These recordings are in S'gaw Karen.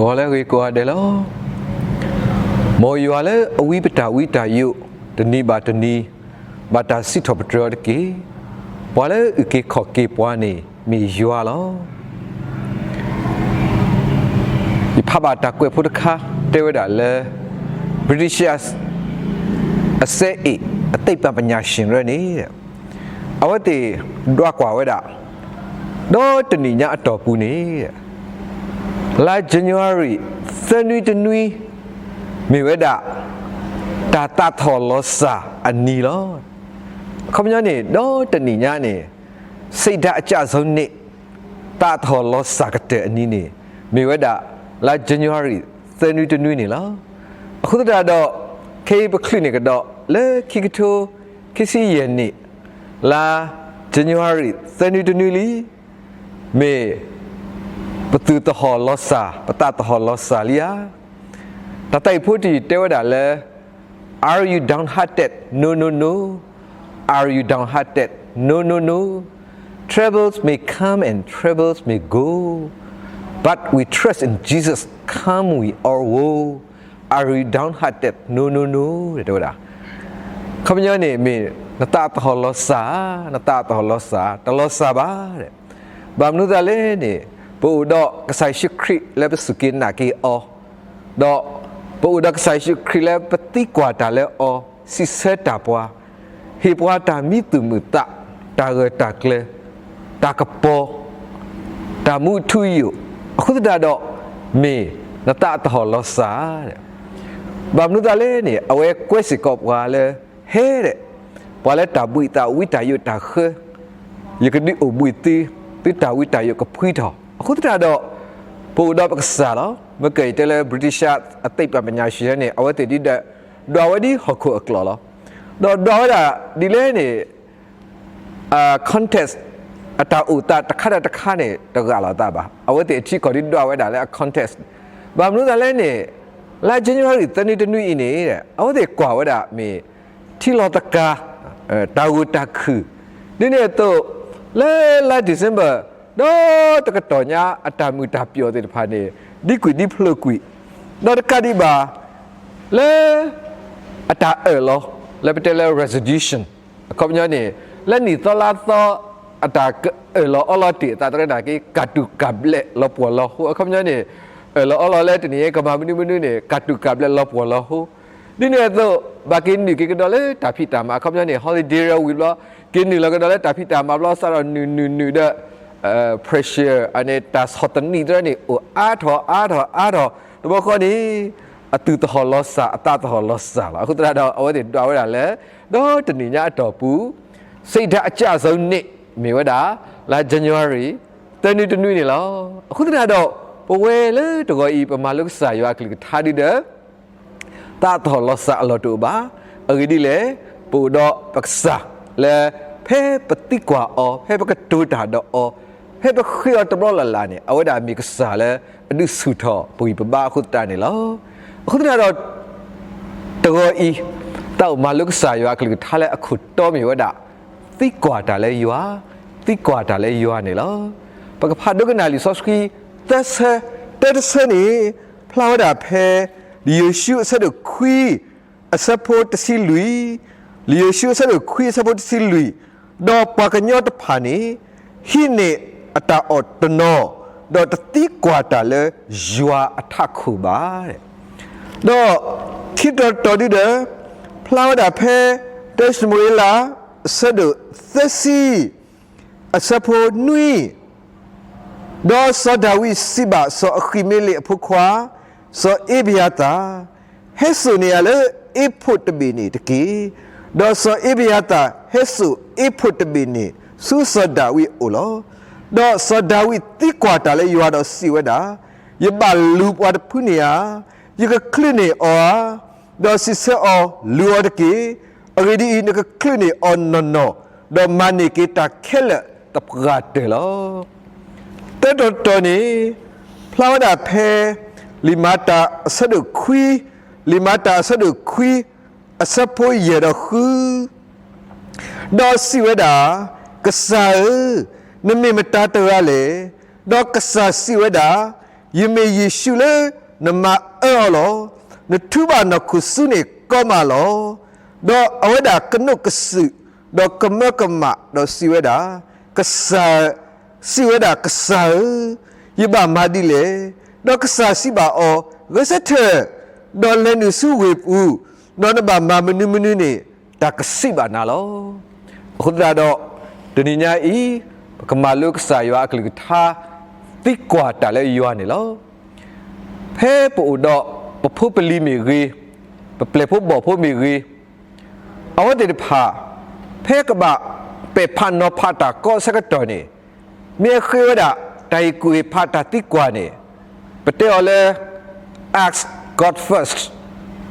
ဂီၤလၢအဂ့ၤကိးဂၤဒဲးလီၤ. မ်ယွၤလၢအဝံပတၢ်ဝံတၢ်ယိး တနံၤဘၣ်တနံၤ ဘၣ်တၢ်စံးထီၣ်ပတြၢၤအီၤတက့ၢ်. ပှၤလၢအုၣ်က့ၤခီၣ်က့ၤပှၤန့ၣ်မ့ၢ်ယွၤလီၤ. ယဖးဘၣ်တၢ်ကွဲးဖိတခါ တဲဝဲဒၣ်လၢ British အစဲအ့ၣ် အသိပ္ပံပညာရှင် ရၢန့ၣ် အဝဲသ့ၣ်ဒွးကွၢ်ဝဲဒၣ် ဒီးတနံၣ်ညါအတီၢ်ပူၤန့ၣ် လါ January သၢနွံတနွံ မ့ၢ်ဝဲဒၣ် တၢ်သးထီၣ်လီၤစၢ်အနံၤလီၤ. အခီပညီန့ၣ် ဒီးတနံၣ်ညါန့ၣ် စိတ်ဓာတ်အကျဆုံးနေ့ သးထီၣ်လီၤစၢ်ကတၢၢ်အနံၤန့ၣ် မ့ၢ်ဝဲဒၣ် လါ January သၢနွံတနွံန့ၣ်လီၤ. အဃိသတးဒီး ခဲအံၤပချုးန့ၢ်ကဒီးလၢခံကထိခံဆံယဲၢ်နံၣ် လါ January သၢနွံတနွံလံ မ့ၢ်ပသုးသဟီၣ်လီၤစၢ် ပသးသဟီၣ်လီၤစၢ်လံဧါ. တၢ်သးအံၤဖိတယုၢ်တဲဝဲဒၣ်လၢ Are you downhearted? No, no, no. Are you downhearted? No, no, no. Troubles may come and troubles may go, but we trust in Jesus, come we or go. Are you downhearted? No, no, no. တဲဝဲဒၣ် အခီပညီန့ၣ်မ့ၢ် နသးသဟီၣ်လီၤစၢ်, နသးသဟီၣ်လီၤစၢ်, တလီၤစၢ်ဘၣ်. ဘၣ်မနုၤသးလဲၣ်န့ၣ် ပအိၣ်ဒီးကစၢ်ယ့ၣ်ၡူးခရံာ်လၢပစူၢ်က့ၤနာ်က့ၤအီၤ, ဒီးပအိၣ်ဒီးကစၢ်ယ့ၣ်ၡူးခရံာ်လၢပသံကွၢ်တၢ်လၢအီၤ, စံးဆၢတၢ်ပှၤ, ဟ့ၣ်ပှၤတၢ်မံသူၣ်မုာ်သး, တၢ်ဂၢၢ်တၢ်ကျၢၤ, တၢ်ကပီၤ, တၢ်မူထူယိာ်, အဃိသတးဒီး မ့ၢ်နသးသဟီၣ်လီၤစၢ်. ဘၣ်မနုၤသးလဲၣ်န့ၣ် အဝဲကွဲးစ့ၢ်ကီးပှၤလၢ ဟဲဒဲး, ပှၤလၢတၢ်ဘှံးသးဝံတၢ်ယိးတၢ်ဃၢ, ယကဒုးအိၣ်ဘှံးသု, သုတၢ်ဝံတၢ်ယိးကဖှံထီၣ်. အဃိသတးဒီး ပအိၣ်ဒီးပကစၢ်လီၤ. မ့ၢ်ကဲအံၤတဲလၢ British အသိပ္ပံပညာရှင် န့ၣ် အဝဲသ့ၣ်ဒ်ဒီး ဒွးဝဲဒ်ဟီၣ်ခိၣ်အကျိာ်လီၤ. ဒီးဒွးဝဲဒၣ်ဒ်လဲၣ်န့ၣ် context အတၢ်အိၣ်သးတခါဒီးတခါန့ၣ် တဂာ်လီၤသးဘၣ်. အဝဲသ့ၣ်အထံကီၢ်ဒ်ဒွးဝဲဒၣ်လၢအ context ဘၣ်မနုၤသးလဲၣ်န့ၣ် လါ January သၢနွံတနွံအံၤန့ၣ် အဝဲသ့ၣ်ကွၢ်ဝဲဒၣ်မ့ၢ် ထံလီၤသကၤ, တၢ်ဂိၢ်တၢ်ခုၣ်, ဒ်န့ၣ်အသိး လၢလါ December ဒီးတကတီၢ်ညါအတၢ်မုာ်တၢ်ပျီၣ်သ့ၣ်တဖၣ်န့ၣ် ဒ်ကွံာ်ဒ်ဖျိးကွံာ်, ဒီးတကးဒံးဘၣ် လၢ အတၢ်အၢၣ်လီၤ လၢပတဲလၢ resolution အခီပညီန့ၣ် လၢနံၣ်သီလါသီ အတၢ်ကအၢၣ်လီၤအီလီၤတ့ၢ်အသးသရၢနာ်က့ ကၢ်တူာ်ကၢ်ဘျဲးလီၤပှီၢ်လီၤဟိ အခီပညီန့ၣ် အၢၣ်လီၤအီလီၤလၢတနံၣ်အံၤကမၤမနုၤမနုၤန့ၣ် ကၢ်တူာ်ကၢ်ဘျဲးလီၤပှီၢ်လီၤဟိ ဒ်န့ၣ်အသိး ဘၣ်က့ၤနုာ်က့ၤကဒီးလၢတၢ်ဖံးတၢ်မၤ အခီပညီန့ၣ် holiday ဝံၤဘျီ က့ၤနုာ်လီၤကဒီးလၢတၢ်ဖံးတၢ်မၤဘျီ စးထီၣ်နုာ်နုာ်နုာ်ဒီး pressure န့ၣ် တၢ်ဆီၣ်သနံးသရၢန့ၣ် အိၣ်အါထီၣ်အါထီၣ်အါထီၣ် တဘျီဃီန့ၣ် အသုးသဟီၣ်လီၤစၢ် အသးသဟီၣ်လီၤစၢ်လီၤ. အဃိသတးဒီး အဝဲသ့ၣ်ဒွးဝဲဒၣ်လၢ ဒီတနံၣ်ညါအတီၢ်ပူၤ စိတ်ဓာတ်အကျဆုံးနေ့ မ့ၢ်ဝဲဒၣ် လါ January သၢနွံတနွံန့ၣ်လီၤ. အဃိသတးဒီး ပဝဲလၢတဂီၤအံၤ ပမၤလိကစၢ်ယွၤအကလုၢ်ကထါဒ်ဒီး သးသဟီၣ်လီၤစၢ်အလီၢ်တအိၣ်ဘၣ်. အဂ့ၢ်ဒ်လဲၣ်, ပအိၣ်ဒီးပကစၢ်လၢ ဖဲပသံကွၢ်အီၤ, ဖဲပကတိၤတၢ်ဒီးအီၤ, ဖဲပဃ့အီၤတဘျီလၢ်လၢ်န့ၣ် အဝဲဒၣ်မ့ၢ်ကစၢ်လၢအဒုးဆူၣ်ထီၣ်ပဂံၢ်ပဘါအဃိသတးန့ၣ်လီၤ. အဃိသတးဒီး တဂီၤအံၤ သးအိၣ်မၤလိကစၢ်ယွၤအကလုၢ်ကထါလၢအခိၣ်တီမ့ၢ်ဝဲဒၣ် သံကွၢ်တၢ်လၢယွၤ, သံကွၢ်တၢ်လၢယွၤန့ၣ်လီၤ. ပကဖးဒိကနၣ်လံာ်စီဆှံ သၢဆၢ, တၢတဆၢန့ၣ် ဖျါဝဲဒၣ်ဖဲ လံာ်ယိၤၡူအဆၢဒိၣ်ခွံ အဆၢဖိတဆံလွံၢ်, လံာ်ယိၤၡူအဆၢဒိၣ်ခွံအဆၢဖိတဆံလွံၢ်, ဒီးပှၤကညီတဖၣ်န့ၣ် ဟံးန့ၢ်အတၢ်အီၣ်တနီၤ, ဒီးတသံကွၢ်တၢ်လၢယွၤအထးခိၣ်ဘၣ်. ဒီးခံတီၤတီၤဒုဒီး ဖျါဝဲဒၣ်ဖဲ တၢၡမူၤအ့လး အဆၢဒိၣ်သၢဆံ အဆၢဖိနွံ, ဒီးစီၤဒၤဝံးစံးဘၣ်စီၤအဃံမ့လ့းအဖိခွါ စီၤအ့ဘယၤသၣ်, ဟဲစိာ်န့ၢ်ယၤလၢအ့းဖူးတဘ့ၣ်န့ၣ်တက့ၢ်. ဒီးစီၤအ့ဘယၤသၣ်ဟဲစိာ်အ့းဖူးတဘ့ၣ်န့ၣ် ဆူစီၤဒၤဝံးအအိၣ်လီၤ. ဒီးစီၤဒၤဝံးသံကွၢ်တၢ်လၢယွၤဒီးစံးဝဲဒၣ်, ယဘၣ်လူၤပှၤတဖုန့ၣ်ဧါ, ယကချုးန့ၢ်အီၤဧါ, ဒီးစံးဆၢအီၤ, လူၤအီၤတက့ၢ်. အဂ့ၢ်ဒ်အံၤ, နကချုးန့ၢ်အီၤနီၢ်နီၢ်, ဒီးမၤန့ၢ်က့ၤတၢ်ခဲလၢာ်သပှၢ်တၢၢ်လီၤ. သၢတီၤတီၤန့ၣ် ဖျါဝဲဒၣ်ဖဲ လံာ်မၤတၢ်အဆၢဒိၣ်ခွံ, လံာ်မၤတၢ်အဆၢဒိၣ်ခွံ အဆၢဖိယဲၢ်ဒီးဃု, ဒီးစံးဝဲဒၣ်, ကစၢ်ဧၢ, နမ့ၢ်မတၤတဂၤလဲၣ်. ဒီးကစၢ်စံးဝဲဒၣ်, ယမ့ၢ်ယ့ၣ်ၡူးလၢနမၤအၢအီၤလီၤ. နထူဘၣ်နီၢ်ခိၣ်ဆူန့ၣ်ကီမးလီၤ. ဒီးအဝဲဒၣ်ကနိးကစုာ်, ဒီးကမၢကမၣ်ဒီးစံးဝဲဒၣ်, ကစၢ်, စံးဝဲဒၣ်, ကစၢ်ဧၢ, ယဘၣ်မၤဒ်လဲၣ်. ဒီးကစၢ်စံးဘၣ်အီၤ, ဂဲၤဆၢထၢၣ်, ဒီးလဲၤနုာ်ဆူဝ့ၢ်ပူၤ, ဒီးနဘၣ်မၤမနုၤမနုၤန့ၣ်, တၢ်ကစံးဘၣ်နၤလီၤ. အဃိသတးဒီး, တနံၤညါအံၤ, ပကမၤလိကစၢ်ယွၤအကလုၢ်ကထါ, သံကွၢ်တၢ်လၢယွၤန့ၣ်လီၤ. ဖဲပအိၣ်ဒီးပဖိပလံၤမ့ၢ်ဂ့ၤ, ပပျဲၢ်ဖိဘီၣ်ဖိမ့ၢ်ဂ့ၤ, အဝဲသ့ၣ်တဖၣ်, ဖဲကဘၣ်ပဲာ်ဖးနီၤဖးတၢ်ကီအဆၢကတီၢ်န့ၣ်, မ့ၢ်အဃ့ဝဲဒၣ်တၢ်ဟ့ၣ်ကူၣ်ဟ့ၣ်ဖးတၢ်သံကွၢ်န့ၣ်, ပတဲအီၤလၢ Ask God first,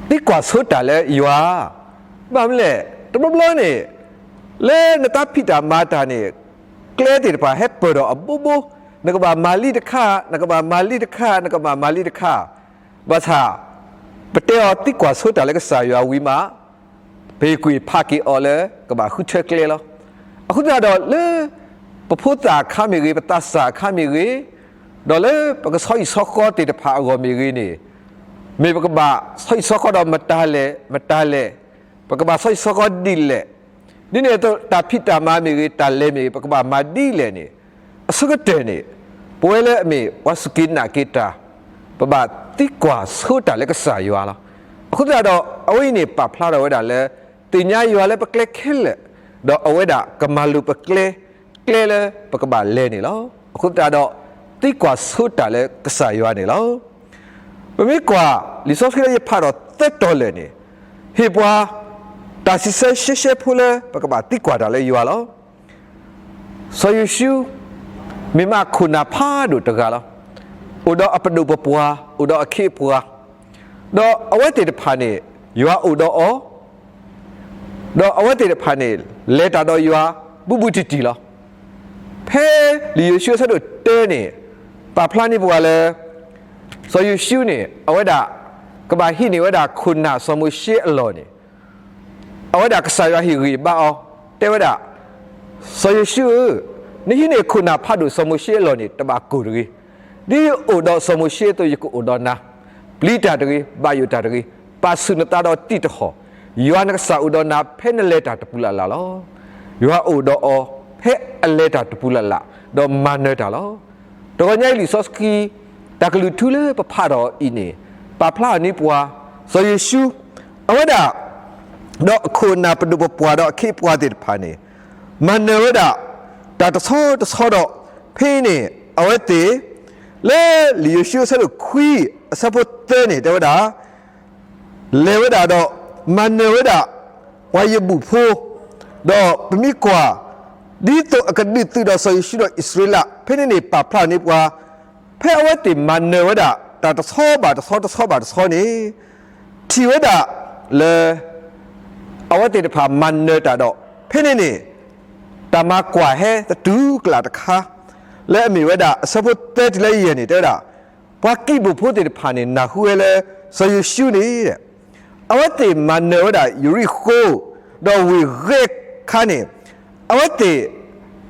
သံကွၢ်ဆိတၢ်လၢယွၤ, ဘၣ်မနုၤလဲၣ်, တဘျီဘျီန့ၣ်, လၢနတၢ်ဖံးတၢ်မၤတၢ်န့ၣ်, ကျဲသ့ၣ်တဖၣ်ဟဲပၢၢ်ထီၣ်အဘိဘိ, နကဘၣ်မၤလံတခါ, နကဘၣ်မၤလံတခါ, နကဘၣ်မၤလံတခါ, ဘၣ်ဆၣ်, ပတဲအီၤသံကွၢ်ဆိတၢ်လၢကစၢ်ယွၤဝံၤမး, ပဟ့ၣ်ကူၣ်ဟ့ၣ်ဖးက့ၤအီၤလၢကဘၣ်ဃုထၢကျဲလီၤ. အဃိသတးဒီးလၢ ပဖိသၣ်အခါမ့ၢ်ဂ့ၤ, ပသးစၢ်အခါမ့ၢ်ဂ့ၤ, ဒီးလၢပကဆီဟံၣ်ဆီဃီသ့ၣ်တဖၣ်အဂီၢ်မ့ၢ်ဂ့ၤန့ၣ်, မ့ၢ်ပကဘၣ်ဆီဟံၣ်ဆီဃီဒီးမတၤလဲၣ်, မတၤလဲၣ်, ပကဘၣ်ဆီဟံၣ်ဆီဃီဒ်လဲၣ်, ဒ်န့ၣ်အသိးတၢ်ဖံးတၢ်မၤမ့ၢ်ဂ့ၤ, တၢ်လဲၤမ့ၢ်ဂ့ၤ, ပကဘၣ်မၤဒ်လဲၣ်န့ၣ်, အဆိကတၢၢ်န့ၣ်, ပဝဲလၢအမ့ၢ်ပှၤစူၢ်က့ၤနာ်က့ၤတၢ်, ပဘၣ်သံကွၢ်ဆိတၢ်လၢကစၢ်ယွၤလီၤ. အဃိသတးဒီး အဝဲအံၤန့ၣ်ပာ်ဖျါထီၣ်ဝဲဒၣ်လၢ သ့ၣ်ညါယွၤလၢပကျဲခဲလၢာ်, ဒီးအဝဲဒၣ်ကမၤလိာ်ပကျဲ, ကျဲလၢပကဘၣ်လဲၤန့ၣ်လီၤ. အဃိသတးဒီး, သံကွၢ်ဆိတၢ်လၢကစၢ်ယွၤန့ၣ်လီၤ. ပမ့ၢ်ကွၢ်လံာ်စီဆှံလၢယဖးဒီးသၢတီၤလၢာ်န့ၣ်, ဟ့ၣ်ပှၤတၢ်စံးဆၢရှဲရှဲဖိလၢပကဘၣ်သံကွၢ်တၢ်လၢယွၤလီၤ. စီၤယိၤၡူ မ့ၢ်မးခိၣ်နၢ်ဖးဒိၣ်တဂၤလီၤ. အိၣ်ဒီးအပဒိၣ်ပပှၢ်, အိၣ်ဒီးအခ့အပှၤ, ဒီးအဝဲသ့ၣ်တဖၣ်န့ၣ် ယွၤအိၣ်ဒီးအီၤ, ဒီးအဝဲသ့ၣ်တဖၣ်န့ၣ် လဲၤတၢ်ဒီးယွၤဘူးဘူးတံၢ်တံၢ်လီၤ. ဖဲလံာ်ယိၤၡူအဆၢဒိၣ်တၢန့ၣ် ပာ်ဖျါန့ၢ်ပှၤလၢ စီၤယိၤၡူန့ၣ် အဝဲဒၣ် ကဘၣ်ဟံးန့ၢ်ဝဲဒၣ်ခိၣ်နၢ်စီၤမိၤၡ့အလီၢ်န့ၣ် အဝဲဒၣ်ကစၢ်ယွၤဟ့ၣ်ဂံၢ်ဘါအီၤ, တဲဝဲဒၣ်, စီၤယိၤၡူဧၢ, နဟံးန့ၢ်ခိၣ်နၢ်ဖးဒိၣ်စီၤမိၤၡ့အလီၢ်န့ၣ် တဘၣ်ကိၢ်တဂ့ၤ. ဒ်ယအိၣ်ဒီးစီၤမိၤၡ့အသိး ယကအိၣ်ဒီးနၤ, ပျံၤတၢ်တဂ့ၤ, ဘၣ်ယိၣ်တၢ်တဂ့ၤ, ပာ်ဆူၣ်နသးဒီးတံၢ်တဟီၣ်, ယွၤနကစၢ်အိၣ်ဒီးနၤ ဖဲနလဲၤတၢ်တပူၤလၢ်လၢ်လီၤ. ယွၤအိၣ်ဒီးအီၤ ဖဲအလဲၤတၢ်တပူၤလၢ်လၢ်, ဒီးမၤနၢၤတၢ်လီၤ. တဂီၤညါအံၤလံာ်စီဆှံ တၢ်ကလုၢ်ထူလၢပဖးထီၣ်အီၤအံၤန့ၣ် ပာ်ဖျါအီၤန့ၢ်ပှၤ, စီၤယိၤၡူ အဝဲဒၣ် ဒီးအခိၣ်အနၢ်ပဒိၣ်ပပှၢ်ဒီးအခ့အပှၤသ့ၣ်တဖၣ်န့ၣ် မၤနၢၤဝဲဒၣ် တၢ်တဆီတဆီဒီး ဖဲအံၤန့ၣ် အဝဲသ့ၣ် လၢလံာ်ယိၤၡူအဆၢဒိၣ်ခွံ အဆၢဖိသၢန့ၣ် တဲဝဲဒၣ် လဲၤဝဲဒၣ်ဒီး မၤနၢၤဝဲဒၣ် ပှၤယဘူၣ်ဖိ, ဒီးပမ့ၢ်ကွၢ် ဒ်သိးအကဒုးသုးဒီးစီၤယိၤၡူဒီးအံၣ်စရ့လး ဖဲန့ၣ်န့ၣ် ပာ်ဖျါန့ၢ်ပှၤ ဖဲအဝဲသ့ၣ်မၤနၢၤဝဲဒၣ် တၢ်တဆီဘၣ်တဆီ တဆီဘၣ်တဆီန့ၣ် ထံၣ်ဝဲဒၣ်လၢ အဝဲသ့ၣ်တဖၣ်မၤနၢၤတၢ်ဒီး ဖဲန့ၣ်န့ၣ် တၢ်မၤကွၢ်ဟဲသတူၢ်ကလာ်တခါ လၢအမ့ၢ်ဝဲဒၣ် အဆၢဖိသၢတုၤလၢယဲၢ်န့ၣ် တဲဝဲဒၣ် ပှၤကံးဘိၣ်ဖိသ့ၣ်တဖၣ်န့ၣ် နၢ်ဟူဝဲလၢ စီၤယိၤၡူန့ၣ် အဝဲသ့ၣ်မၤနၢၤဝဲဒၣ်ယရံၣ်ဃိၤ ဒီးဝ့ၢ်ဂဲၢ်ခါန့ၣ် အဝဲသ့ၣ်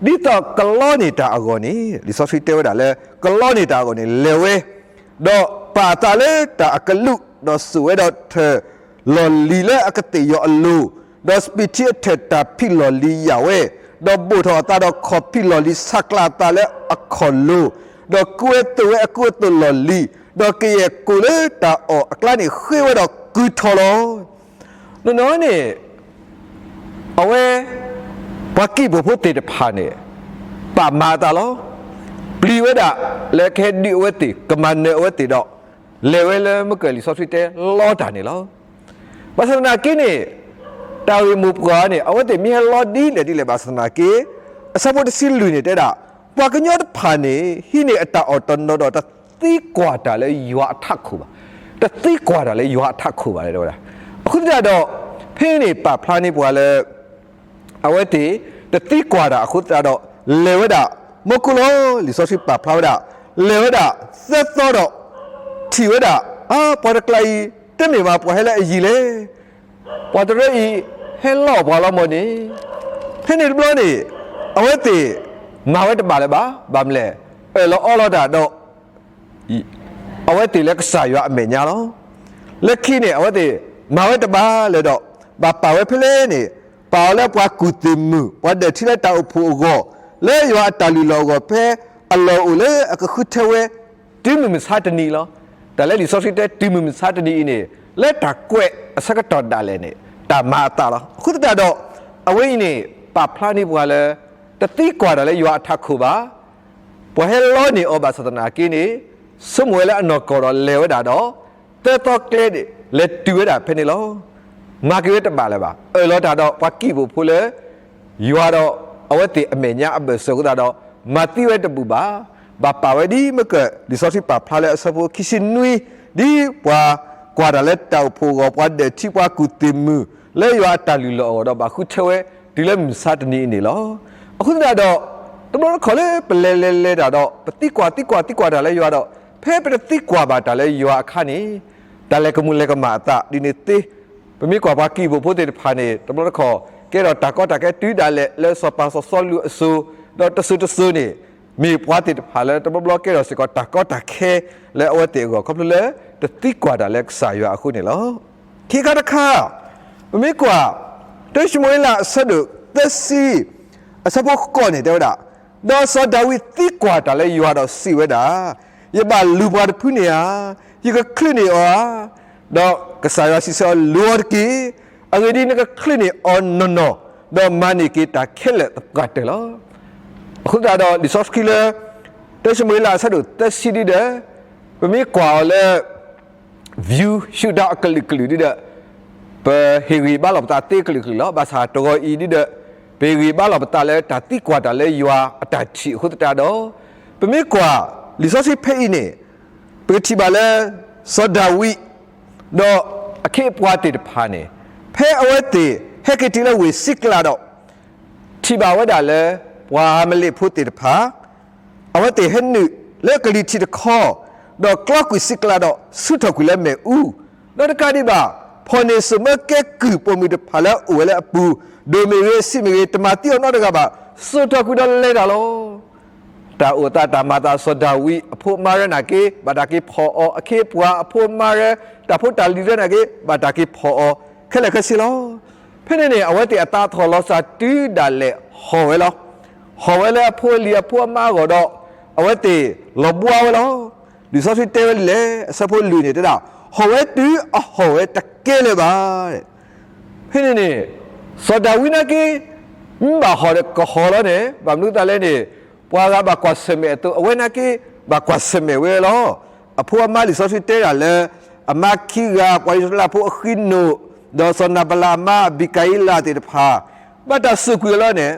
ဒ်သိးကလီန့ၢ်တၢ်အဂီၢ်န့ၣ် လံာ်စီဆှံတဲဝဲဒၣ်လၢ ကလီန့ၢ်တၢ်အဂီၢ်န့ၣ် လဲၤဝဲ ဒီးပာ်အသးလၢတၢ်အကလူး ဒီးစိာ်ဝဲဒီးထၢၣ်လီၢ်လံၤလၢအကသ့ၣ်ယီၤအလိၤ, ဒီးစပံးထံအထၢၣ်တၢ်ဖံးလီၢ်လံၤယာ်ဝဲ, ဒီးဘိၣ်ထီၣ်အသးဒီးခီၣ်ဖံးလီၢ်လံၤ ဆးကျးအသးလၢအခီၣ်လိၤ, ဒီးကူဝဲသိးဝဲအကူအသိးလီၢ်လံၤ, ဒီးကယဲၢ်ကိၣ်လၢတၢ်အီၣ်အကျါန့ၣ်ဃ့ဝဲဒီးကုၢ်ထီၣ်လီၤ. နီၢ်နီၢ်န့ၣ် အဝဲ ပှၤကံးဘိၣ်ဖိသ့ၣ်တဖၣ်န့ၣ် ပာ်မၤအသးလီၤ. ပျံၤဝဲဒၣ်လၢကဟဲဒုးအဝဲသ့ၣ် ကမၤနၢၤအဝဲသ့ၣ်ဒီး လဲၤဝဲလၢမုၢ်ကၢၢ်လံာ်စီဆှံတဲလီတၢ်န့ၣ်လီၤ. ဘၣ်ဆၣ်သနာ်က့န့ၣ် တၢ်ဂ့ၢ်မိၢ်ပှၢ်န့ၣ် အဝဲသ့ၣ်မ့ၢ်ဟဲလီဒ်လဲၣ်ဒ်လဲၣ်ဘၣ်ဆၣ်သနာ်က့ အဆၢဖိတဆံလွံၢ်န့ၣ်တဲဒၣ် ပှၤကညီတဖၣ်န့ၣ် ဟံးန့ၢ်အတၢ်အီၣ်တနီၤဒီးတသံကွၢ်တၢ်လၢယွၤအထးခိၣ်ဘၣ်. တသံကွၢ်တၢ်လၢယွၤအထးခိၣ်ဘၣ်တဲဝဲဒၣ်. အဃိသတးဒီး ဖဲန့ၣ်ပာ်ဖျါန့ၢ်ပှၤလၢ အဝဲသ့ၣ် တသံကွၢ်တၢ်အဃိသတးဒီး လဲၤဝဲဒၣ် မူခိၣ်လီၤ. လံာ်စီဆှံပာ်ဖျါဝဲဒၣ် လဲၤဝဲဒၣ်သၢသီဒီး ထံၣ်ဝဲဒၣ် အါ ပှၤတကျါအံၤ တမ့ၢ်ဘၣ်ပှၤဟဲလၢအယံၤလဲၣ်. ပှၤတရၢအံၤ ဟဲလီအီၣ်ပှၤလီၤမၢ်န့ၣ်. ဖဲန့ၣ်တဘျီန့ၣ် အဝဲသ့ၣ် မၤဝဲတဘၣ်လၢၤဘၣ်. ဘၣ်မနုၤလဲၣ် အၢၣ်လီၤအီလီၤတၢ်ဒီး အဝဲသ့ၣ်လၢကစၢ်ယွၤအမဲာ်ညါလီၤ. လၢခံန့ၣ် အဝဲသ့ၣ်မၤဝဲတဘၣ်လၢၤဒီး ဘၣ်ပာ်ဝဲဖဲလဲၣ်န့ၣ် ပာ်အီၤလၢပှၤကူၣ်သ့ၣ်မုၣ် ပှၤဒၢးထံလၢတၢ်အိၣ်ဖှိၣ်အဂီၢ် လၢယွၤအတၢ်လုၢ်လီၢ်အဂီၢ် ဖဲအလီၢ်အိၣ်လၢအကဃုထၢဝဲ တုၤမုၢ်မဆါတနံၤလီၤ. တၢ်လၢလံာ်စီဆှံတဲ တုၤမုၢ်မဆါတနံၤအံၤန့ၣ် လၢတၢ်ကွဲးအဆၢကတီၢ်ဒၣ်လဲာ်န့ၣ် တၢ်မၤအသးလီၤ. အဃိသတးဒီး အဝဲအံၤန့ၣ် ပာ်ဖျါန့ၢ်ပှၤလၢ တသံကွၢ်တၢ်လၢယွၤအထးခိၣ်ဘၣ်. ပှၤဟဲလီန့ၢ်အီၤဘၣ်ဆၣ်သနာ်က့န့ၣ် ဆိကမိၣ်ဝဲလၢအနီၢ်ကီၢ်ဒီးလဲၤဝဲဒၣ်ဒီး သၢသီကျဲန့ၣ် လဲၤတုၤဝဲဒၣ်ဖဲန့ၣ်လီၤ. မၤက့ၤဝဲတဘၣ်လၢၤဘၣ်. အၢၣ်လီၤတၢ်ဒီးပှၤကံၢ်ပူၤဖိလၢ ယွၤဒီးအဝဲသ့ၣ်အမဲာ်ညါအဘၢၣ်စၢၤအဃိသတးဒီး မၤသံဝဲတဘူၣ်ဘၣ်. ဘၣ်ပာ်ဝဲဒ်မ့ၢ်က လံာ်စီဆှံပာ်ဖျါလၢအဆၢဖိခံဆံနွံ ဒ်ပှၤကွၢ်တၢ်လၢတၢ်အိၣ်ဖှိၣ်အဂီၢ် ပှၤဒၢးထံပှၤကူၣ်သ့ၣ်မုၣ် လၢယွၤအတၢ်လုၢ်လီၢ်အဂီၢ်ဒီး ဘၣ်ဃုထၢဝဲ တုၤလၢမုၢ်မဆါတနံၤအံၤန့ၣ်လီၤ. အဃိသတးဒီး တဘျီတခီၣ်လၢပလဲၤလဲၤလဲၤတၢ်ဒီး ပသံကွၢ်သံကွၢ်သံကွၢ်တၢ်လၢယွၤဒီး ဖဲပတသံကွၢ်ဘၣ်တၢ်လၢယွၤအခါန့ၣ် တၢ်လဲၤကမူၣ်လဲၤကမၣ်အသးဒ်န့ၣ်သ့. ပမ့ၢ်ကွၢ်ပှၤကံၢ်ပူၤဖိသ့ၣ်တဖၣ်န့ၣ် တဘျီတခီၣ် ကဲထီၣ်တၢ်ကီတၢ်ခဲတုၤဒၣ်လဲာ်လၢစီၤပၤစီၤစီလူးအစိၤ ဒီးတစိၤတစိၤန့ၣ် မ့ၢ်ပှၤသ့ၣ်တဖၣ်လၢတဘျီဘျီကဲထီၣ်စ့ၢ်ကီးတၢ်ကီတၢ်ခဲလၢအဝဲသ့ၣ်အဂီၢ် ခီဖျိလၢတသံကွၢ်တၢ်လၢကစၢ်ယွၤအဃိန့ၣ်လီၤ. ခံခါတခါ ပမ့ၢ်ကွၢ် တၢၡမူၤအ့လးအဆၢဒိၣ်သၢဆံ အဆၢဖိဃိးန့ၣ်တဲဝဲဒၣ်, ဒီးစီၤဒၤဝံးသံကွၢ်တၢ်လၢယွၤဒီးစံးဝဲဒၣ်, ယဘၣ်လူၤပှၤတဖုန့ၣ်ဧါ, ယကချုးန့ၢ်အီၤဧါ. ဒီးကစၢ်ယွၤစံးဆၢအီၤ, လူၤအီၤတက့ၢ်. အဂ့ၢ်ဒ်အံၤ, နကချုးန့ၢ်အီၤနီၢ်နီၢ်, ဒီးမၤန့ၢ်က့ၤတၢ်ခဲလၢာ်သပှၢ်တၢၢ်လီၤ. အဃိသတးဒီး လံာ်စီဆှံလၢ တၢၡမူၤအ့လးအဆၢဒိၣ်သၢဆံဒ်ဒီး ပမ့ၢ်ကွၢ်အီၤလၢ view ရှုထောင့်အကလုာ်ကလုာ်ဒ်ဒီး ပဟ့ၣ်ဂံၢ်ဘါလီၤပသးသ့ကလုာ်ကလုာ်လီၤ. ဘၣ်ဆၣ်တဂီၤအံၤဒ်ဒီး ပဟ့ၣ်ဂံၢ်ဘါလီၤပသးလၢတၢ်သံကွၢ်တၢ်လၢယွၤအတၢ်ထံၣ်အဃိသတးဒီး ပမ့ၢ်ကွၢ်လံာ်စီဆှံဖဲအံၤန့ၣ် ပကထံၣ်ဘၣ်လၢ စီၤဒၤဝံး ဒီးအခ့အပှၤသ့ၣ်တဖၣ်န့ၣ် ဖဲအဝဲသ့ၣ်ဟဲက့ၤတုၤလၢဝ့ၢ်စံးကျးဒီး ထံၣ်ဘၣ်ဝဲဒၣ်လၢ ပှၤအၤမးလ့းဖိသ့ၣ်တဖၣ် အဝဲသ့ၣ်ဟဲနုာ်လၢကလံၤထံးတခီ, ဒီးကျီကွံာ်စံးကျးဒီး ဆူထီၣ်ကွံာ်လၢမ့ၣ်အူ, ဒီးတကးဒံးဘၣ် ဖီၣ်န့ၢ်စိာ်မၢကဲကုၢ်ပိာ်မုၣ်တဖၣ်လၢအအိၣ်ဝဲလၢအပူၤ, ဒိၣ်မ့ၢ်ဂ့ၤ ဆံးမ့ၢ်ဂ့ၤ တမၤသံအီၤနီတဂၤဘၣ်, စိာ်ထီၣ်ကွံာ်ဒီးလဲၤတၢ်လီၤ. တၢ်အိၣ်သးတၢ်မၤသးစီၤဒၤဝံးအဖိအမါရဲၣ်နာ်က့ ဘၣ်တၢ်က့ၤဖီၣ်အီၤ, အခ့အပှၤအဖိအမါရဲၣ် တၢ်ဖိတၢ်လံၤရဲၣ်နာ်က့ ဘၣ်တၢ်က့ၤဖီၣ်အီၤ ခဲလၢာ်ခဲဆ့လီၤ. ဖဲန့ၣ်န့ၣ် အဝဲသ့ၣ်အသးထီၣ်လီၤစၢ်တုၤဒၣ်လဲာ်ဟီၣ်ဝဲလီၤ. ဟီၣ်ဝဲလၢအဖိအလံၤအဖိအမါအဂီၢ်ဒီး အဝဲသ့ၣ်လီၤဘှါဝဲလီၤ. လံာ်စီဆှံတဲဝဲဒ်လဲၣ်, အဆၢဖိလွံၢ်န့ၣ်တဲဒၣ်, ဟီၣ်ဝဲတုၤအဟီၣ်ဝဲတကဲလၢၤဘၣ်. ဖဲန့ၣ်န့ၣ် စီၤဒၤဝံးနာ်က့ မ့ၢ်ဘၣ်ဟီၣ်ဒီးကဟီၣ်လီၤန့ၣ် ဘၣ်မနုၤအသးလဲၣ်န့ၣ် ပှၤဂၤဘၣ်ကွၢ်ဆၢၣ်မဲာ်အသိး အဝဲနာ်က့ ဘၣ်ကွၢ်ဆၢၣ်မဲာ်ဝဲလီၤ. အဖိအမါလံာ်စီဆှံတဲဒၣ်လၢ အမါခံဂၤ ပှၤအံၣ်စရ့လးဖိအဃံနိၣ်, ဒီးစီၤနၤဘလးအမါအဘံကၤအံလးသ့ၣ်တဖၣ် ဘၣ်တၢ်စိာ်ကွံာ်အီၤလီၤန့ၣ်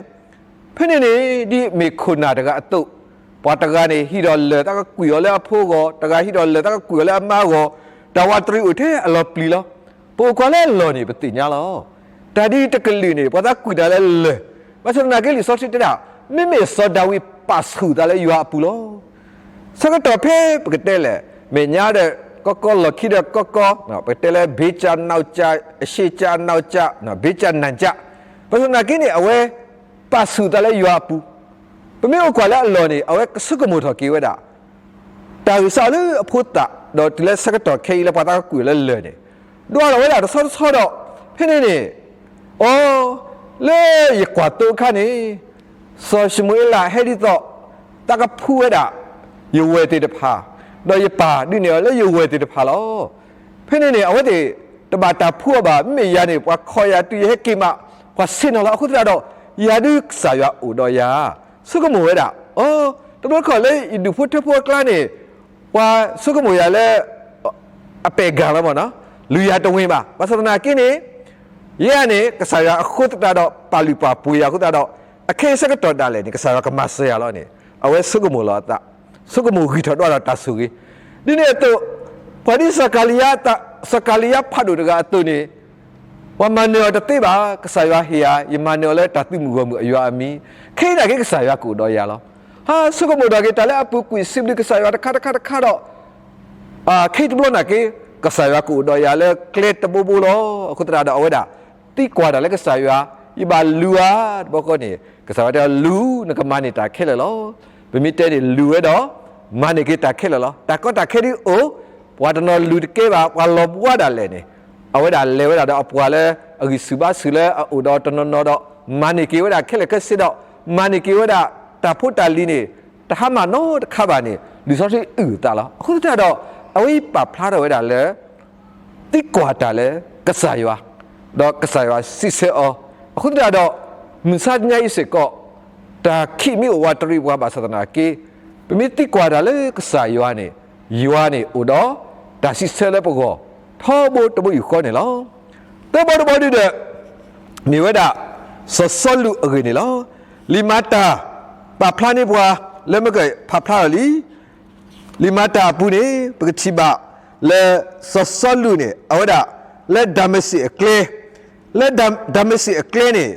ဖဲန့ၣ်န့ၣ် ဒ်မ့ၢ်ခိၣ်နၢ်တဂၤအသိး, ပှၤတဂၤန့ၣ် ဟံးဒီးလၢၢ်သးကကွံာ်အီၤလၢအဖိဂီၢ်, တဂၤဟံးဒီးလၢၢ်သးကကွံာ်အီၤလၢအမါဂီၢ်, တၢ်ဝးတရံးအိၣ်ထဲအလီၤပျံၤလီၤ. ပအိၣ်ကွၢ်လၢအလီၢ်န့ၣ် ပသ့ၣ်ညါလီၤ. တၢ်ဒ်တကလုာ်န့ၣ် ပှၤသးကွံာ်တၢ်လၢလၢၢ်, ဘၣ်ဆၣ်သနာ်က့လံာ်စီဆှံတဲဒၣ်, မ့မ့ၢ်စီၤဒၤဝံးပာ်ဆူၣ်သးလၢယွၤအပူၤလီၤ. ဆၢကတီၢ်ဖဲပကတဲလဲၣ်, မဲာ်ညါဒီးကီကီ လီၢ်ခံဒီးကီကီ, ပကတဲလၢ ဘ့ကၢ်နီၢ်ကၢ်, အရှ့ကၢ်နီၢ်ကၢ်, ဘ့ကၢ်နၢ်ကၢ်, ဘၣ်ဆၣ်သနာ်က့န့ၣ် အဝဲပာ်ဆူၣ်သးလၢယွၤအပူၤ, ပမ့ၢ်အိၣ်ကွၢ်လၢအလီၢ်န့ၣ် အဝဲကဆိကမိၣ်ထီၣ်က့ၤဝဲဒၣ် တၢ်ဂံၢ်စၢ်လၢအဖိသၣ်, ဒီးတုၤလၢဆၢကတီၢ်ခဲအံၤလၢပှၤသးကကွံာ်လၢလၢၢ်န့ၣ်, ဒွးလီၤဝဲဒၣ်တဆီတဆီဒီး, ဖဲန့ၣ်န့ၣ်, အိ, လၢယကွၢ်သိအခါန့ၣ်, စီၤၡမူၤအ့လးဟဲဒ်သိး သးကဖှူဝဲဒၣ် ယဝဲၢ်သ့ၣ်တဖၣ်, ဒီးယပၢ်ဒုးနဲၣ်အီၤလၢယဝဲၢ်သ့ၣ်တဖၣ်လီၤ. ဖဲန့ၣ်န့ၣ် အဝဲသ့ၣ်တဘၣ်တၢ်ဖှူအီၤဘၣ်, မ့မ့ၢ်ယၤန့ၣ် ပှၤခိးယၤတုၤယဟဲက့ၤမး, ပှၤဆ့ၣ်နီၤလီၤ. အဃိသတးဒီး ယၤဒုးကစၢ်ယွၤအိၣ်ဒီးယၤ, ဆိကမိၣ်ဝဲဒၣ်, အိ, တဘျီတခီၣ်လၢယဒူၣ်ဖိထၢဖိအကျါန့ၣ်, ပှၤဆိကမိၣ်ယၤလၢ အပဲာ်ကၢ်လီၤမၢ်နီၤ, လူၤယၤတဝ့ၤဘၣ်. ဘၣ်ဆၣ်သနာ်က့န့ၣ်, ယၤန့ၣ် ကစၢ်ယွၤအဃိသတးဒီး ပာ်လုၢ်ပာ်ပှ့ၤယၤအဃိသတးဒီး, အခဲအံၤဆၢကတီၢ်ဒၣ်လဲာ်န့ၣ် ကစၢ်ယွၤကမၤစၢၤယၤလီၤန့ၣ်, အဝဲဆိကမိၣ်လီၤအသး, ဆိကမိၣ်ဂံၢ်ထီၣ်ဒွးဒီးတၢ်ဆိၣ်ဂ့ၤ. ဒ်န့ၣ်အသိး, ပှၤဒ်စကၤလံယါ, စကၤလံယါဖးဒိၣ်တဂၤအသိးန့ၣ်, ပှၤမၤနၢၤအီၤတသ့ဘၣ်, ကစၢ်ယွၤဟ့ၣ်ယၤ, ယမၤနၢၤအီၤလၢတၢ်သုးမုၢ်ဂီၢ်မုၢ်အယွၤအမံၤ, ခဲအံၤနာ်က့ကစၢ်ယွၤကအိၣ်ဒီးယၤလီၤ. ဟါ, ဆိကမိၣ်ထီၣ်က့ၤတၢ်လၢအပူၤကွံာ် စံးဘျုးကစၢ်ယွၤတခါတခါတခါဒီး, ခဲအံၤတဘျီနာ်က့ ကစၢ်ယွၤကအိၣ်ဒီးယၤလၢကျဲတဘိဘိလီၤ. အဃိသတးဒီး အဝဲဒၣ်သံကွၢ်တၢ်လၢကစၢ်ယွၤ, ယဘၣ်လူၤဧါ, တဘျီဃီန့ၣ် ကစၢ်ယွၤတဲအီၤ လူၤ, နကမၤန့ၢ်တၢ်ခဲလၢာ်လီၤ. ပမ့ၢ်တဲန့ၣ် လူၤဝဲဒီး မၤန့ၢ်က့ၤတၢ်ခဲလၢာ်လီၤ. တၢ်ကီတၢ်ခဲဒ်အိၣ်, ပှၤတနီၤလူၤတကဲဘၣ် ပှၤလီၤဘှါဒၣ်လဲာ်န့ၣ်, အဝဲဒၣ်လဲၤဝဲဒၣ်ဒီးအပှၤလၢအဂံၢ်ဆူၣ်ဘါဆူၣ်လၢအအိၣ်ဒီးတနီၤနီၤဒီး မၤန့ၢ်က့ၤဝဲဒၣ်ခဲလၢာ်ခဲဆ့ဒီး မၤန့ၢ်က့ၤဝဲဒၣ်တၢ်ဖိတၢ်လံၤန့ၣ် တဟါမၢ်နီတခါဘၣ်န့ၣ် လံာ်စီဆှံအုၣ်အသးလီၤ. အဃိသတးဒီး အဝဲအံၤပာ်ဖျါထီၣ်ဝဲဒၣ်လၢ သံကွၢ်တၢ်လၢကစၢ်ယွၤ, ဒီးကစၢ်ယွၤစံးဆၢအီၤ. အဃိသတးဒီး မုၢ်ဆါတနံၤအံၤစ့ၢ်ကီး တၢ်ခံးမ့ၢ်အိၣ်ဝးတရံးပှၤဘၣ်ဆၣ်သနာ်က့ ပမ့ၢ်သံကွၢ်တၢ်လၢကစၢ်ယွၤန့ၣ် ယွၤန့ၣ်အိၣ်ဒီးတၢ်စံးဆၢလၢပဂီၢ် ထီဘိတဘိယူၢ်ဃီန့ၣ်လီၤ. တၢ်ဘီတဘီဒုဒီး မ့ၢ်ဝဲဒၣ် စီၤစီလူးအဂ့ၢ်န့ၣ်လီၤ. လံာ်မၤတၢ် ပာ်ဖျါန့ၢ်ပှၤ လၢမ့ၢ်ကဖးဖျါထီၣ်လံ လံာ်မၤတၢ်အပူၤန့ၣ် ပကထံၣ်ဘၣ်လၢ စီၤစီလူးန့ၣ် အဝဲဒၣ် လၢဒၤမးစ့းအကျဲ, လၢဒၤမးစ့းအကျဲန့ၣ်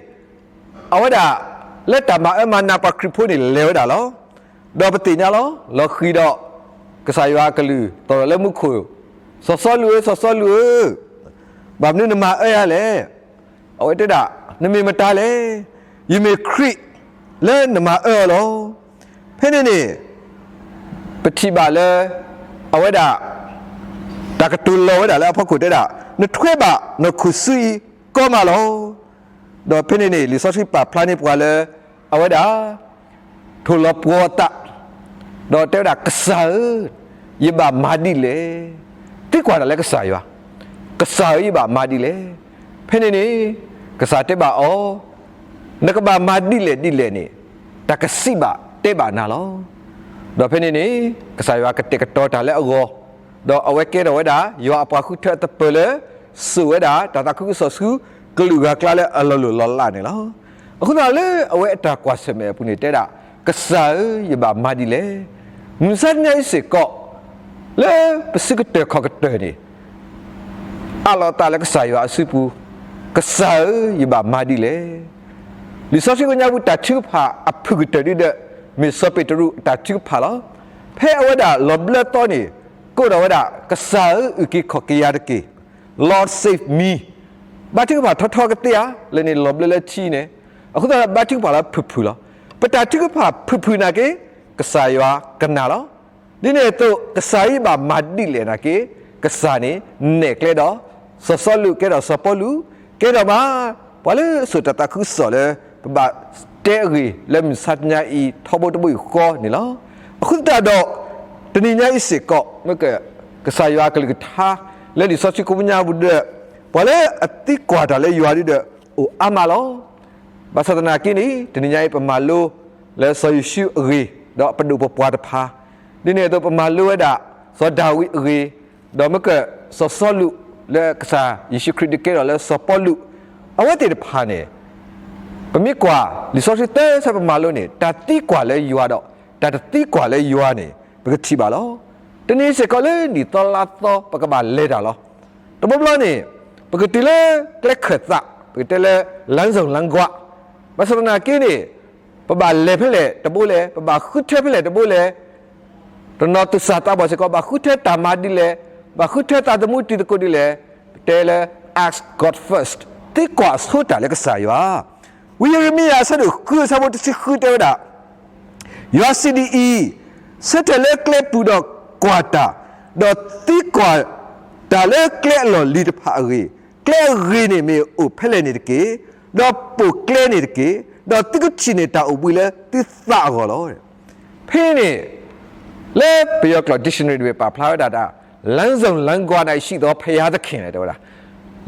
အဝဲဒၣ် လၢတၢ်မၤအၢမၤနးပှၤခရံာ်ဖိန့ၣ်လဲၤဝဲဒၣ်လီၤ. ဒီးပသ့ၣ်ညါလီၤ လီၤဃံၤဒီး ကစၢ်ယွၤအကလုၢ် သီၣ်ထီၣ်လၢမူခိၣ်, စီၤစီလူးဧၢ, စီၤစီလူးဧၢ, ဘၣ်မနုၤနမၤအၢယၤလဲၣ်. အဝဲတဲဒၣ် နမ့ၢ်မတၤလဲၣ်. ယမ့ၢ်ခရံာ်လၢနမၤအၢအီၤလီၤ. ဖဲန့ၣ်န့ၣ် ပထံၣ်ဘၣ်လၢ အဝဲဒၣ် တၢ်ကတိၤလီၤဝဲဒၣ်လၢအဖီခိၣ်တဲဒၣ် နထွဲဘၣ်နီၢ်ခိၣ်ဆူအံၤကီမးလီၤ. ဒီးဖဲန့ၣ်န့ၣ် လံာ်စီဆှံပာ်ဖျါန့ၢ်ပှၤလၢ အဝဲဒၣ် ထိၣ်လီၤပှီၤအသး ဒီးတဲဝဲဒၣ် ကစၢ်ဧၢ, ယဘၣ်မၤဒ်လဲၣ်. သံကွၢ်တၢ်လၢကစၢ်ယွၤ, ကစၢ်ဧၢ, ယဘၣ်မၤဒ်လဲၣ်. ဖဲန့ၣ်န့ၣ် ကစၢ်တဲဘၣ်အီၤ, နကဘၣ်မၤဒ်လဲၣ်ဒ်လဲၣ်န့ၣ် တၢ်ကစံးဘၣ်တဲဘၣ်နၤလီၤ. ဒီးဖဲန့ၣ်န့ၣ် ကစၢ်ယွၤကတဲာ်ကတီၤတၢ်လၢအဂီၢ်, ဒီးအဝဲကဲထီၣ်ဝဲဒၣ် ယွၤအပှၤဃုထၢအသပၢၤလၢ စိာ်ဝဲဒၣ်တၢ်သးခုကစီၣ်ဆူ ကလုာ်ဂၤအကျါလၢအလီၤလိၢ်လီၤလးန့ၣ်လီၤ. အဃိသတးလၢအဝဲအတၢ်ကွၢ်ဆၢၣ်မဲာ်အပူၤန့ၣ်တဲဒၣ် ကစၢ်ဧၢ, ယဘၣ်မၤဒ်လဲၣ်. မုၢ်မဆါတနံၤအံၤစ့ၢ်ကီး လၢပစုကတၢၢ်ခီၣ်ကတၢၢ်န့ၣ် အးလီၤအသးလၢကစၢ်ယွၤအစုပူၤ, ကစၢ်ဧၢ, ယဘၣ်မၤဒ်လဲၣ်. လံာ်စီဆှံကညီပူၤတၢ်ထုကဖၣ်အဖုၣ်ကတၢၢ်ဒုဒီး မ့ၢ်စီၤပ့းတရူးအတၢ်ထုကဖၣ်လီၤ. ဖဲအဝဲဒၣ်လီၤဘျၢသီန့ၣ် ကိးဒီးဝဲဒၣ် ကစၢ်ဧၢ, အုၣ်က့ၤခီၣ်က့ၤယၤတက့ၢ်, Lord save me. ဘါထုကဖၣ်ထီထီကသ့ဧါ, လၢန့ၣ်လီၤဘျၢလၢထံန့ၣ်, အဃိသတးဘါထုကဖၣ်လၢဖုၣ်ဖုၣ်လီၤ. ပတၢ်ထုကဖၣ်ဖုၣ်ဖုၣ်နာ်က့ ကစၢ်ယွၤကနၣ်လီၤ. ဒ်န့ၣ်အသိး ကစၢ်ယွၤဘၣ်မၤဒ်လဲၣ်နာ်က့ ကစၢ်န့ၣ်နဲၣ်ကျဲဒီး စီၤစီလူးကဲဒီးစီၤပီလူး ကဲဒီးမး ပှၤလၢစိာ်တၢ်သးခုကစီၣ်လၢ ပဘၣ်တဲအဂ့ၢ်လၢမုၢ်မဆါတနံၤအံၤ ထီဘိတဘိယူၢ်ဃီန့ၣ်လီၤ. အဃိသတးဒီး တနံၤညါအံၤစ့ၢ်ကီး မ့ၢ်က ကစၢ်ယွၤကလုၢ်ကထါ လၢလံာ်စီဆှံကိးပညါပူၤဒီး ပှၤလၢအသံကွၢ်တၢ်လၢယွၤဒုဒီး အိၣ်အါမးလီၤ. ဘၣ်ဆၣ်သနာ်က့န့ၣ် တနံၤညါအံၤ ပမၤလိလၢစီၤယိၤၡူအဂ့ၢ် ဒီးပဒိၣ်ပပှၢ်တဖၣ်, ဒ်န့ၣ်အသိး ပမၤလိဝဲဒၣ် စီၤဒၤဝံးအဂ့ၢ်, ဒီးမ့ၢ်က စီၤစီလူး လၢကစၢ်ယ့ၣ်ၡူးခရံာ်ဒုးကဲထီၣ်လၢစီၤပီလူး, အဝဲသ့ၣ်တဖၣ်န့ၣ် ပမ့ၢ်ကွၢ် လံာ်စီဆှံသၢဆၢပမၤလိန့ၣ် တၢ်သံကွၢ်လၢယွၤဒီး တၢ်တသံကွၢ်လၢယွၤန့ၣ် ပကထံၣ်ဘၣ်လီၤ. တနံၤစ့ၢ်ကီးလၢနံၣ်သီလါသီ ပကဘၣ်လဲၤတၢ်လီၤ. တဘျီဘျီန့ၣ် ပကတုၤလၢကျဲခၢၣ်သး ပကတဲလၢ လမ်းစုံလမ်းခွ ဘၣ်ဆၣ်သနာ်က့န့ၣ် ပဘၣ်လဲၤဖဲလဲၣ်တဘိလဲၣ်, ပဘၣ်ဃုထၢဖဲလဲၣ်တဘိလဲၣ်, တနီၤသူၣ်စၢ်သးဘီၣ်စ့ၢ်ကီး ဘၣ်ဃုထၢတၢ်မၤဒ်လဲၣ်, ဘၣ်ဃုထၢသးသမူတံၤသကိးဒ်လဲၣ်, ပတဲလၢ ask God first, သံကွၢ်ဆိတၢ်လၢကစၢ်ယွၤ. ဝံယံးရမံယၤအဆၢဒိၣ်ဃုအဆၢဖိတဆံဃုတဲဝဲဒၣ် ယွၤစံးဒ်အံၤ, ဆၢထၢၣ်လၢကျဲပူၤဒီးကွၢ်တၢ်, ဒီးသံကွၢ်တၢ်လၢကျဲအလီၢ်လံၤတဖၣ်အဂ့ၢ်, ကျဲအဂ့ၤန့ၣ်မ့ၢ်အိၣ်ဖဲလဲၣ်န့ၣ်တက့ၢ်, ဒီးပိာ်ကျဲန့ၣ်တက့ၢ်, ဒီးသုကထံၣ်န့ၢ်တၢ်အိၣ်ဘှံးလၢသုသးအဂီၢ်လီၤ. ဖဲန့ၣ် လၢပယီၤကျိာ် dictionary တဘ့ၣ်ပာ်ဖျါဝဲဒၣ်တၢ် လမ်းစုံလမ်းခွ နာ်ရှိသောဘုရားသခင် တဲဝဲဒၣ်,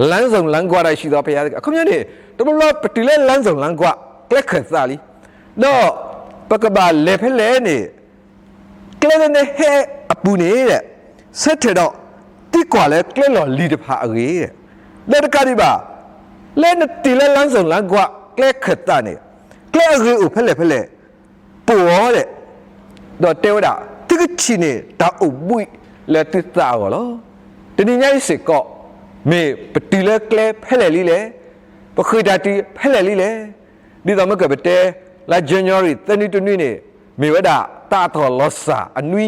လမ်းစုံလမ်းခွ နာ်ရှိသောဘုရားသခင်. အခီပညီန့ၣ် တဘျီဘျီပတုၤလၢ လမ်းစုံလမ်းခွ ကျဲခၢၣ်သးလံ, ဒီးပကဘၣ်လဲၤဖဲလဲၣ်န့ၣ် ကျဲလၢနဟဲအပူၤန့ၣ် ဆၢထၢၣ်ဒီးသံကွၢ်လၢကျဲလီၢ်လံၤတဖၣ်အဂ့ၢ်, ဒီးတကးဒံးဘၣ် လၢနတုၤလၢ လမ်းစုံလမ်းခွ ကျဲခၢၣ်သးန့ၣ် ကျဲအဂ့ၤအိၣ်ဖဲလဲၣ်ဖဲလဲၣ် ပိာ်အီၤဒဲး, ဒီးတဲဝဲဒၣ် သုကထံၣ်န့ၢ်တၢ်အိၣ်ဘှံးလၢသုသးအဂီၢ်လီၤ. တနံၤညါအံၤစ့ၢ်ကီး မ့ၢ်ပတုၤလၢကျဲဖဲလဲၣ်လံလဲၣ်, ပဃ့ၢ်တၢ်တုၤဖဲလဲၣ်လံလဲၣ်, ဒ်သိးမ့ၢ်ကပတဲ လါ January သၢနွံတနွံန့ၣ် မ့ၢ်ဝဲဒၣ်တၢ်အသီၣ်လီၤစၢ်အနွံ,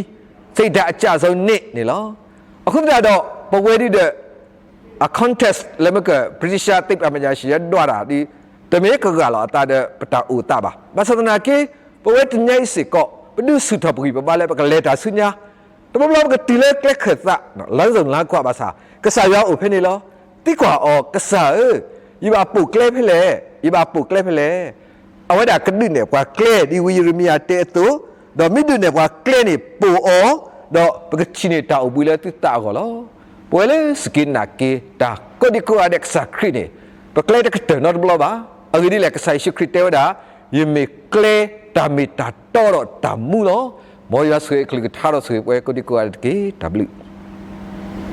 စိတ်ဓာတ်အကျဆုံးနေ့ န့ၣ်လီၤ. အဃိသတးဒီး ပဝဲဒုဒီး အ context လၢမ့ၢ်က British သိပ္ပံပညာရှင် ယဒွးတၢ်ဒီး တမ့ၢ်ကဂၢ်လီၤအသးဒီးပတၢ်အိၣ်သးဘၣ်. ဘၣ်ဆၣ်သနာ်က့ ပဝဲတနံၤညါအံၤစ့ၢ်ကီး ပဒုးဆူၣ်ထီၣ်ပဂံၢ်ပဘါလၢပကလဲၤတၢ်ဆူညါ တဘျီဘျီပကတုၤလၢကျဲခၢၣ်သး လမ်းစုံလမ်းခွ ဘၣ်ဆၣ် ကစၢ်ယွၤအိၣ်ဖဲန့ၣ်လီၤ. သံကွၢ်အီၤ, ကစၢ်ဧၢ, ယဘၣ်ပိာ်ကျဲဖဲလဲၣ်, ယဘၣ်ပိာ်ကျဲဖဲလဲၣ်. အဝဲဒၣ်ကဒုးနဲၣ်ပှၤကျဲ ဒ်ဝံယံးရမံယၤတဲအသိး, ဒီးမ့ၢ်ဒုးနဲၣ်ပှၤကျဲန့ၣ် ပိာ်အီၤ, ဒီးပကထံၣ်န့ၢ်တၢ်အိၣ်ဘှံးလၢသုသးအဂီၢ်လီၤ. ပဝဲလၢစူၢ်က့ၤနာ်က့ၤ တၢ်ကိးဒံကိးဂၤဒဲးကစၢ်ခရံာ်န့ၣ်, ပကျဲတကတၢၢ်နီတဘျီဘၣ်. အဂ့ၢ်ဒ်လဲၣ်, ကစၢ်ယ့ၣ်ၡူးခရံာ်တဲဝဲဒၣ်, ယမ့ၢ်ကျဲ, တၢ်မ့ၢ်တၢ်တီဒီးတၢ်မူလီၤ. မ်ယွၤဆိၣ်ဂ့ၤအကလုၢ်ကထါဒီးဆိၣ်ဂ့ၤပဝဲကိးဒံကိးဂၤဒဲးတက့ၢ်. တၢ်ဘျုး